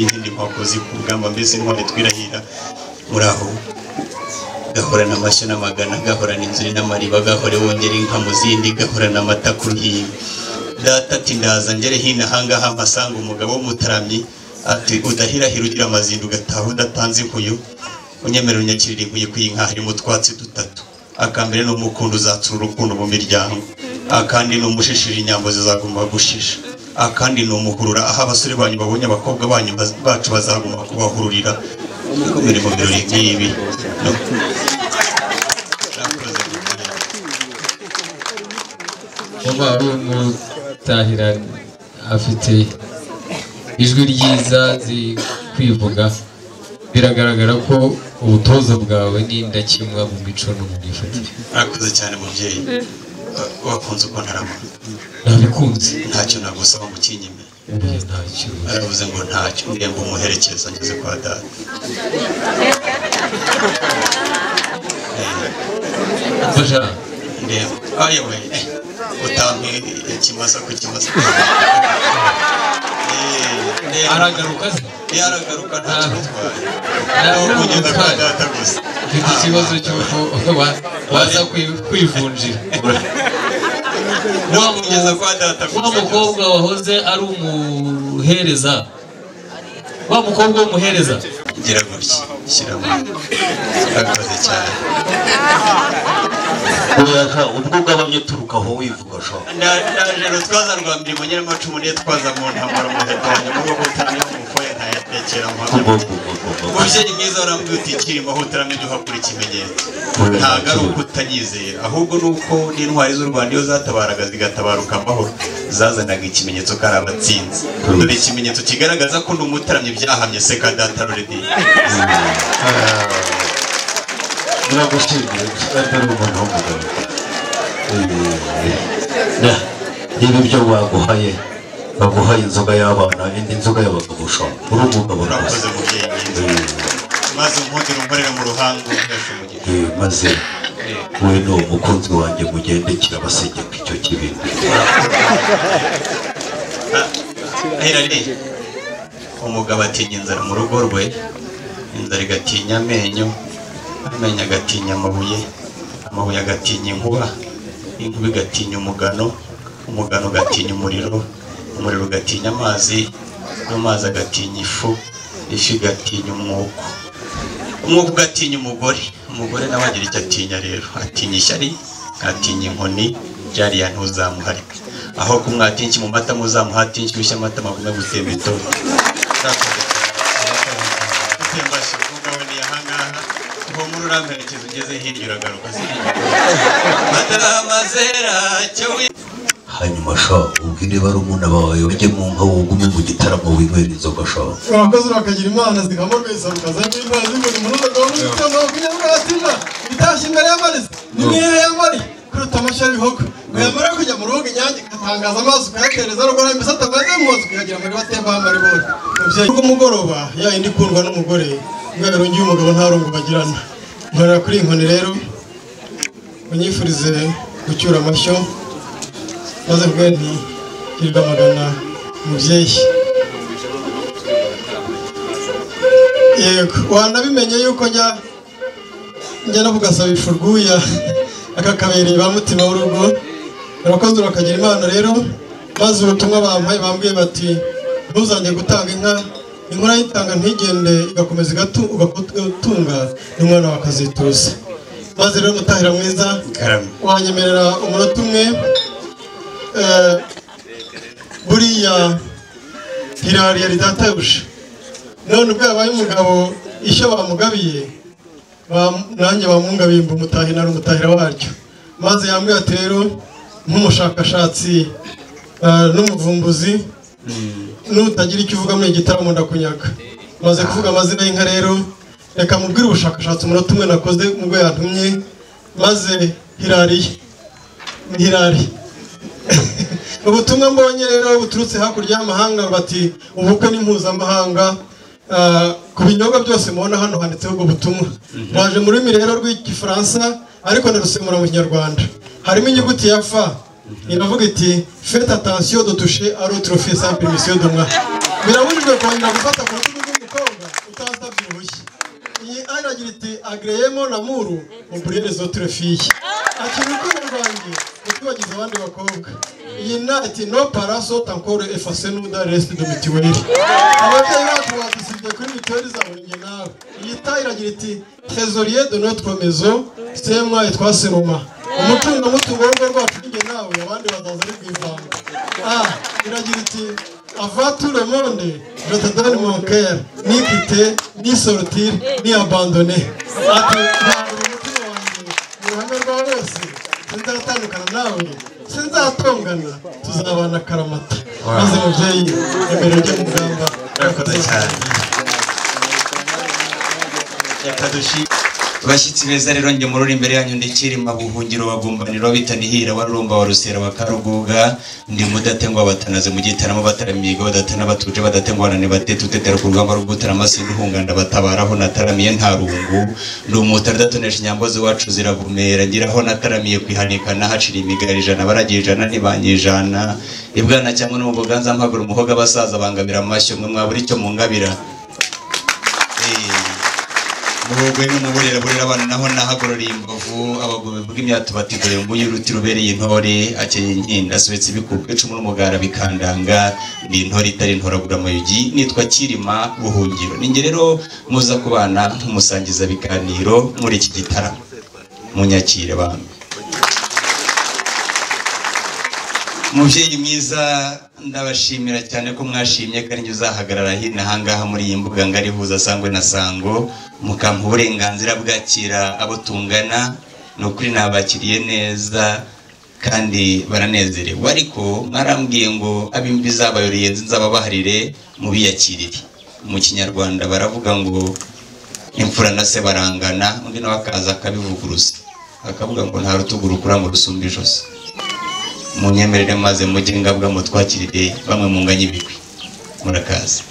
Inkindi mpakozi ku rugamba, mbese intwari twirahira. Muraho, gahorana amashyo n'amagana, gahorana inzuri n'amariba, gahore wongera inka mu zindi, gahorana amata ku ruhimbi. Data ati ndaza ngere hino ahangaha mpasanga umugabo w'umutaramyi, ati udahirahira ugira amazinda ugataha udatanze inkuyu, unyemerera unyakirira inkuyu ku inka harimo utwatsi dutatu. Akambere ni umukundo uzatsura urukundo mu miryango, akandi ni umushishira inyambo zizaguma gushisha, akandi ni umuhurura aho abasore banyu babonye abakobwa banyu bacu bazaguma kubahururira. Muri mu birori nk'ibi mama w'umutahira afite ijwi ryiza azi kwivuga, biragaragara ko ubutoza bwawe ni indakemwa mu mico no mu myifatire. Murakoze cyane mubyeyi, wakunze uko ntarama. Nabikunze. Ntacyo nagusaba ngo ukinyime. Ntacyo. Aravuze ngo ntacyo, ndemba umuherekeza ngeze kwa data. Mfasha. Ndemba. Ayewe, utampe ikimasa ku kimasa. Aragaruka se? Yaragaruka ntacyo bitwaye. Kugenda kwa data gusa. Mfite ikibazo cy'uko waza kwivunjira. Kugeza kwa data gusa. Wa mukobwa wahoze ari umuhereza. Wa mukobwa w'umuhereza. Gira gutya, shyiramo. Urakoze cyane. Oya, ubwo ugabanye turuka aho wivuga sha. Ndaje rutwaza rwa mirimo nyiramacumu niyo twaza mu ntambara umuheto wanjye mu rugo utaramye umufoye ntayatekera mpamya. Umubyeyi mwiza warambwiye uti kirimo aho utaramye jya uhakura ikimenyetso. Ntabwo ari uko utanyizera, ahubwo ni uko n'intwari z'u Rwanda iyo zatabaraga zigatabaruka amahoro zazanaga ikimenyetso ko ari abatsinzi. Dore ikimenyetso kigaragaza ko ndi umutaramyi byahamye seka data already. Muragushimiye atari umuntu w'umugabo. Niba ibyo baguhaye baguhaye inzoga y'abana, indi nzoga y'abagabo sha, uri umugabo Urakoze mubyeyi mwiza. Maze unkundire unkorere mu ruhango uheshe umugisha. Maze we n'uwo mukunzi wanjye mugende kirabasegeka icyo kibindi. Hirari, umugabo atinya inzara mu rugo rwe, inzara igatinya amenyo, amenyo agatinya amabuye, amabuye agatinya inkuba, inkuba igatinya umugano, umugano ugatinya umuriro, umuriro ugatinya amazi, amazi agatinya ifu, ifu igatinya umwuko, umwuko ugatinya umugore, umugore nawe agira icyo atinya rero, atinya ishyari, atinya inkoni, byariya ntuzamuharike. Aho kumwata inshyi mu mata muzamuhata inshyushyu amata magume gutemba itoto. Gutembashya umugabo ni ahangaha, uhumura uramperekeza ugeze hirya uragaruka. Hanyuma sha ubwire barumuna bawe bajye mu nka wugume mu gitaramo winywera inzoga sha. Urakoze urakagira Imana zikamugwiza rukaza n'Imana zimuri umunuza gahunda kunyabwa itashye imbere y'amariza n'imihehe y'amari kuruta amashyo y'ibihogo. Yamara kujya mu rugo inyange igatangaza amaso ukayatereza rugora imisatsi amaze mu mazu ukayagira muri batemba amaribori. Mubyeyi rw'umugoroba ya indi ikundwa n'umugore ngo yarungiye umugabo nta rungu bagirana. Nkorera kuri iyi nkoni rero unyifurize gucyura amashyo maze mvuge nti hirwa amagana mubyeyi. Yego wanabimenye yuko njya no kugasabisha urwuya akakabereye ba mutima w'urugo. Urakoze urakagira Imana rero, maze ubutumwa bampaye bambwiye bati ntuzange gutanga inka, inkora yitanga ntigende igakomeza ugatunga n'umwana wakazituza. Maze rero mutahira mwiza wanyemerera umunota umwe. Buriya Hirari yari databuja, none ubwo yabaye umugabo ishyo bamugabiye nanjye bamungabiye mba umutahira umutahira waryo. Maze yambwiye ati rero nk'umushakashatsi n'umuvumbuzi nutagira icyo uvuga muri igitaramo ndakunyaga. Maze kuvuga amazina y'inka rero reka mubwire ubushakashatsi umunota umwe nakoze ubwo yantumye. Maze Hirari ni Hirari. Ubutumwa mbonye rero buturutse hakurya y'amahanga bati ubukwe ni mpuzamahanga. Ku binyobwa byose mubona hano handitseho ubwo butumwa. Naje mu rurimi rero rw'igifaransa ariko ndarusemura mu kinyarwanda. Harimo inyuguti ya F iravuga iti faites attention de toucher à l'autre fille sans permission de moi. Birabujijwe kongera gufata ku rutugu mukobwa utansabye uruhushya. Iyi aragira iti agréez mon amour, oubliez les autres filles. Akira urukundo rwanjye utibagiza abandi bakobwa. Iyi na iti nos parents sont encore effacés nous dans reste de mutuelle. Ababyeyi bacu badusibye kuri mituweli zabo ninjye nawe. Iyi ta iragira iti trésorier de notre maison, c'est moi et toi Seroma. Umucungamutungo w'urugo rwacu ninjye nawe, abandi bazaza ari kwivanga. Ah, iragira iti avant tout le monde, je te donne mon cœur, ni quitter, ni sortir, ni abandonner. Ati ntabwo umutima wanjye mu ruhame rwa bose, sinzatandukana nawe, sinzatongana, tuzabana karamata. Maze mubyeyi, emera ujye mu rugamba. Murakoze cyane. Reka dushime bashyitsi beza. Rero njye mururi imbere yanyu ndikirima buhungiro bagumbaniro bitanihira warurumba wa rusera wa karuguga, ndi mudatengwa batanaze mu gitaramo bataramiga badatana batuje badatengwana ni batete utetera ku rugamba rw'ugutara amasinda uhunganda batabaraho nataramiye nta rungu, ndi umutari udatonesha inyambo z'iwacu ziravumera, ngiraho nataramiye kwihanika nahacira imigari ijana baragiye ijana ntibanyijana ibwana cyangwa no mu buganza mpagura umuhoga abasaza bangabira amashyo mwe mwabura icyo mungabira. Mubugwe n'umuburira burira abana naho nahagororeye imbavu abagome bw'imyato batigore mbuye uruti rubereye intore akenye inkinda asubetse ibikubwe icumu n'umugara bikandanga, ndi intore itari intoragura amayugi, nitwa Kirima Buhungiro. Ninjye rero muza kubana nk'umusangiza biganiro muri iki gitaramo, munyakire bamwe. Mubyeyi mwiza, ndabashimira cyane ko mwashimye kandi njye uzahagarara hino ahangaha muri iyi mbuga ngari ihuza Sangwe na Sango, mukampa uburenganzira bwakira abo tungana. Ni ukuri nabakiriye neza kandi baranezerewe, ariko mwarambwiye ngo ab'imvi zabayoriye nzababaharire mubiyakirire. Mu kinyarwanda baravuga ngo imfura na se barangana, undi nawe akaza akabivuguruza akavuga ngo nta rutugu rukura ngo rusumbe ijosi. Munyemerere maze mujye ngabwa mutwakirire bamwe munganye ibigwi. Murakaza.